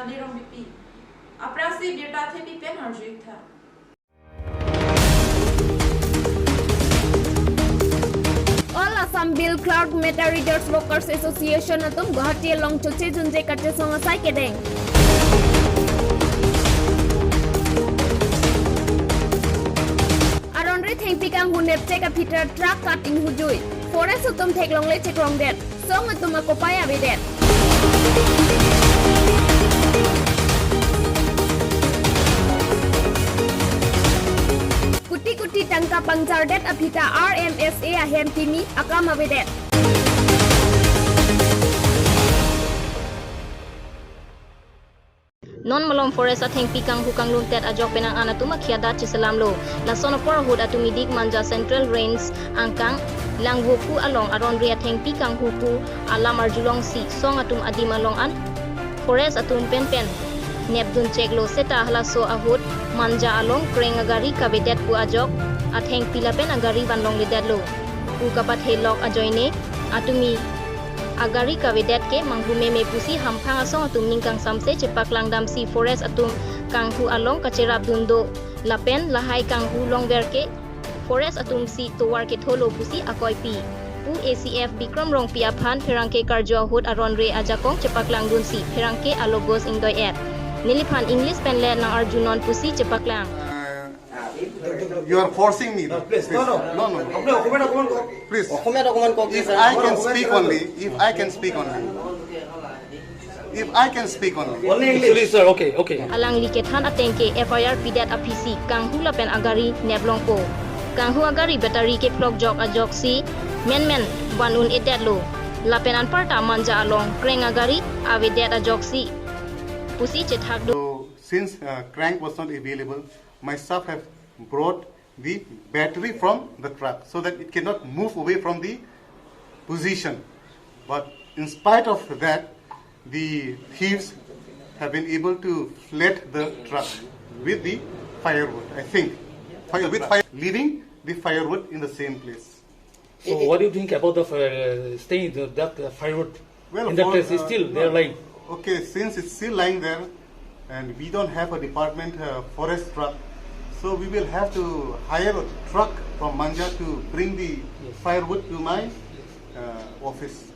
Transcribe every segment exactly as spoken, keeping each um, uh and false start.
Nirong B P. Aphrangsi birta thepi pen arju-ik tha. All Assam Bill Clerk Meter Readers Workers Association atum Guwahati along choche junje kachesong asai kedeng. Aron re thengpi kanghu nepchek aphi ta truck kat inghujui. Forest atum theklongle cheklongdet. Song atum akopai avedet. Kuti kuti tangka pangjardet aphi ta R M S A ahem kimi akam avedet. Non malom forest athengpi kanghu kanglumtet ajok penang an atum akhia adat cheselamlo. Lason apor ahut atum idik Manja Central Range angkang Langvoku along aron re athengpi kanghu pu alam arjulongsi song atum adim along an forest atum penpen nepdun cheklo, seta halaso ahut Manja along kreng agari kavedet pu ajok athengpi lapen agari vanlongledetlo pu kapathelok ajoine atumi agari kavedet ke manghu meme pusi hamphang asong atum ning kangsamse chepaklang damsi forest atum kanghu along kacherapdun do lapen lahai kanghu longver ke forest atum si tovar ketholo pusi akoipi pu A C F Bikram Rongpi aphan pherangke karju ahut aron re ajakong chepaklangdunsi pherangke alogos ingdoi-et. Neliphan English penle nang arjunon pusi chepaklang. You are forcing me. No, please. No, no. No, no. Please. If I can speak only, if I can speak only, if I can speak only. Only English. Please, sir. Okay, okay. Alangli kethan ateng ke F I R pidet aphisi kanghu lapen agari neplongpo. Kanghu agari battery kephlok jok ajoksi menmen van un-edetlo. Lapen anparta Manja along kreng agari avedet ajoksi pusi chethak do. So, since uh, crank was not available, my staff have brought the battery from the truck so that it cannot move away from the position. But in spite of that, the thieves have been able to flat the truck with the firewood, I think. Fire, with fire, leaving the firewood in the same place. So what do you think about the uh, staying the, that uh, firewood well, in that for, place? Is uh, still no. They're lying. Okay, since it's still lying there, and we don't have a department uh, forest truck, so we will have to hire a truck from Manja to bring the yes. firewood to my uh, office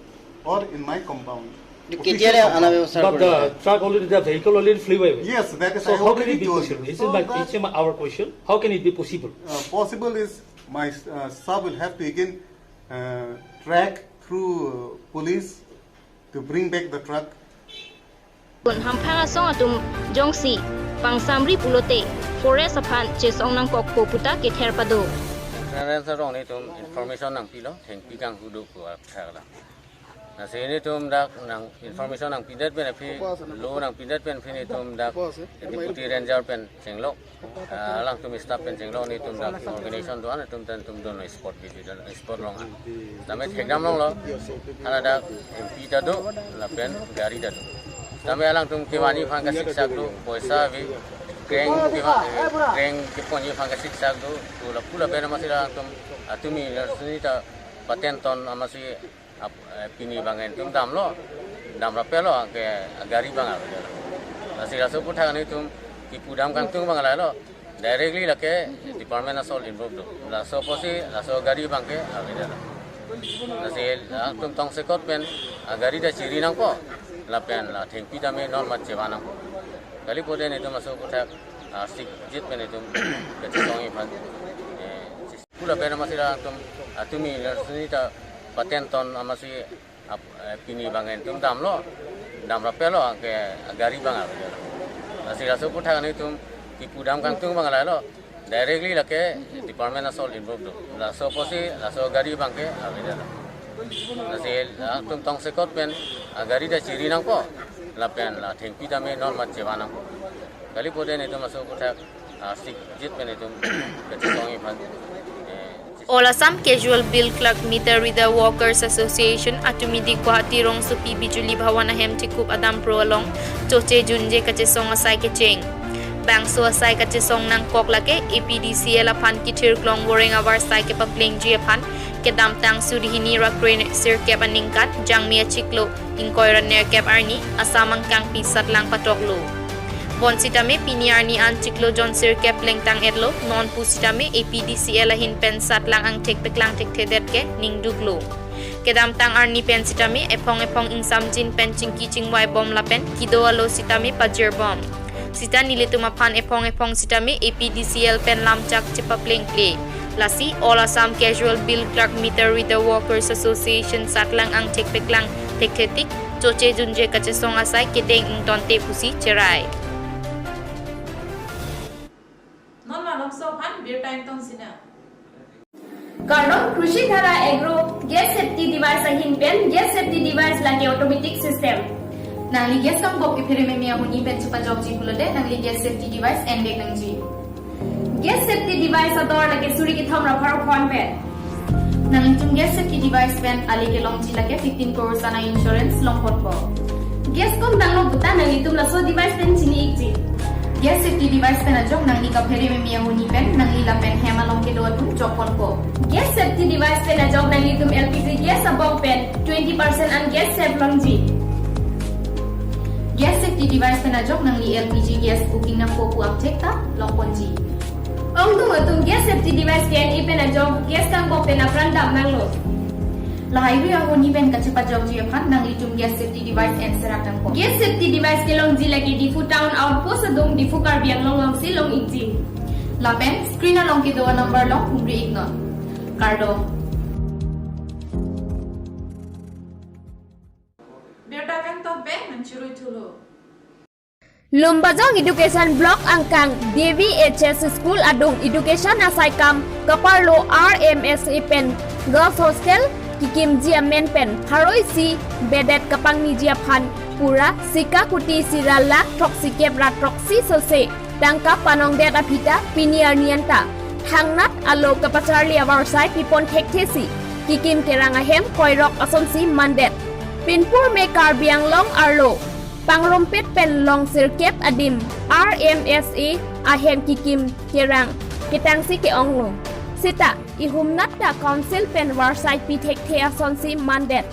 or in my compound. But the truck already, the vehicle already flew away. Yes, that is. So I how can it be possible? This so is my, that, it's my, our question. How can it be possible? Uh, possible is my uh, staff will have to again uh, track through uh, police to bring back the truck. Bun hamphang asong atum jongsi pangsamri pulote forest aphan chesong nangkokpo puta kether pado. Rang sarong netum information nangpilo, thengpi kanghu do ko akhar la. Lasi netum dak nang information nangpidet pen aphi, lo nangpidet pen aphi netum dak deputy ranger pen chenglok. Ah, alangtum staff pen chenglok netum dak organization do-an netum ta netum dun spot visit dun spot along. Tame thekdam longlo. Hala dak M P ta do lapen gari ta do. Tame alangtum kevanji aphan kasiksak do, poisa ave, kreng kevan, kreng keponji aphan kasiksak do. Pu lapu lapen amatsi alangtum atumi larsuni ta paten ton amatsi ap, eh, pini abang netum damlo, damrappetlo, anke gari abang ave. Lasi laso aphuthak netum kipu dam kangtung abang lahelo. Directly lake department asol involved do. Laso apotsi, laso gari abang ke ave. Lasi alangtum tongsekot pen, ah, gari ta chiri nangpo, lapen la thengpi tame non mat chevan nangpo. Kali pute netum laso aphuthak, ah, sikjit pen netum kachesongji aphan, eh, Pu lapen amatsi alangtum atumi larsuni ta paten ton amatsi ap, eh, pini abang netum damlo, damrappetlo, anke gari abang ave. Lasi laso aphuthak netum kipu dam kangtung abang lahelo. Directly lake department asol involved do. Laso apotsi, laso gari abang ke ave. Lasi alangtum tongsekot pen, ah, gari ta chiri nangpo, lapen la thengpi tame non mat chevan nangpo. Kali pute netum laso aphuthak, ah, sikjit pen netum kachesongji aphan, eh, All Assam Casual Bill Clerk Meter Reader Workers Association atum idik Guwahati rongsopi Bijuli Bhawan ahem chikup adampro along choche junje kachesong asai kecheng. Bangso asai kachesong nangkok lake A P D C L aphan kithir klong voreng avarsai kepaplengji aphan kedamtang suri hini ra kre sirkep aningkan Jangmi achiklo ingkoi ra nerkep arni Assam angkangpi satlang patoklo. Bonsitame pini arni an chiklo jon sirkep plengtang-etlo, non pusitame A P D C L ahin pen satlang angthek peklang thekthedet ke ningduklo. Kedamtang arni pen sitame ephong ephong ingsamjin pen chingki chingvai bom lapen kedo alo sitame pajirbom. Sita nelitum aphan ephong ephong sitame A P D C L pen lamchak chepaplengple. Lasi All Assam Casual Bill Clerk Meter Reader Workers Association satlang angthek peklang thekthetik choche junje kachesong asai kedeng ingtonte pusi cherai. Non malomso aphan birta ingtong sinang. Kardom, Krishi Dhara Agro gas safety device ahin pen, gas safety device lake automatic system. Nangli gas kangbok kephere meme ahuni pen chepajokji pulote nangli gas safety device envek nangji. Gas safety device ador lake suri kethom ra pharo phongo pen. Nanglitum gas safety device pen ale kelongji lake fifteen crores ana insurance longponpo. Gas kongdanglo puta nanglitum laso device pen chini-ikji. Gas safety device pen ajok nangli kaphere meme ahuni pen nangli lapen hem along kedo atum jokponpo. Gas safety device pen ajok nanglitum L P G gas abong pen twenty percent an gas save longji. Gas safety device pen ajok nangli L P G gas booking nangpo pu angthek ta longponji. Ongdung atum, gas safety device ke-en-e pen ajok gas kangbok pen apran damnanglo. Lahai ri ahuni pen kachepajokji aphan nanglitum gas safety device enserak nangpo. Gas safety device kelongji lake Diphu Town Outpost adung Diphu Karbi Anglong alongsi long-ikji. Lapen screen along kedo number along humri-iknon. Kardom. Birta kangtong pen nangchirui thulo. Lumbajong Education Block angkang D V H S School adung education asaikam kaparlo R M S A pen Girls Hostel kekimji amen pen pharo isi bedet kapangniji aphan pura sika kuti sira lakh throksikep ra throksi sose tangka panongdet aphi ta pini arni anta thangnat alo kapacharli avarsai pipon thekthesi kekim kerang ahem koirok asonsi mandet. Pinpur me Karbi Anglong arlo pangrumpet pen long sirkep adim R M S A ahem kekim kerang ketangsi ke-onglo. Seta ihumnat ta council pen varsai pi thekthe asonsi mandet.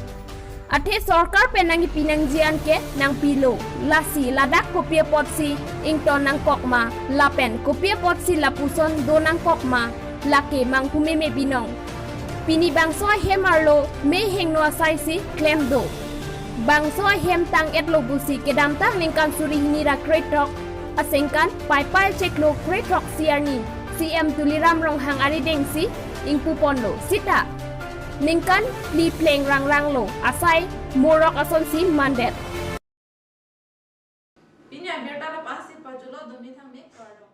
Athe sorkar pen nangkipi nangji an ke nangpilo. Lasi ladak kopi apotsi ington nangkok ma, lapen kopi apotsi lapuson do nangkok ma, lake manghu meme binong. Pini bangso ahem arlo mei hingno asaisi klem do. Bangso ahem tang-etlo pusi kedamtang ningkan suri hini ra krethrok asengkan Paipai chiklo krethrok si arni C M Tuliram Ronghang arideng si ingpuponlo. Sita ningkan phli phleng rangranglo asai morok asonsi mandet. Pini abirta lapu-ansi pajutlo, dumi thangmi kardom.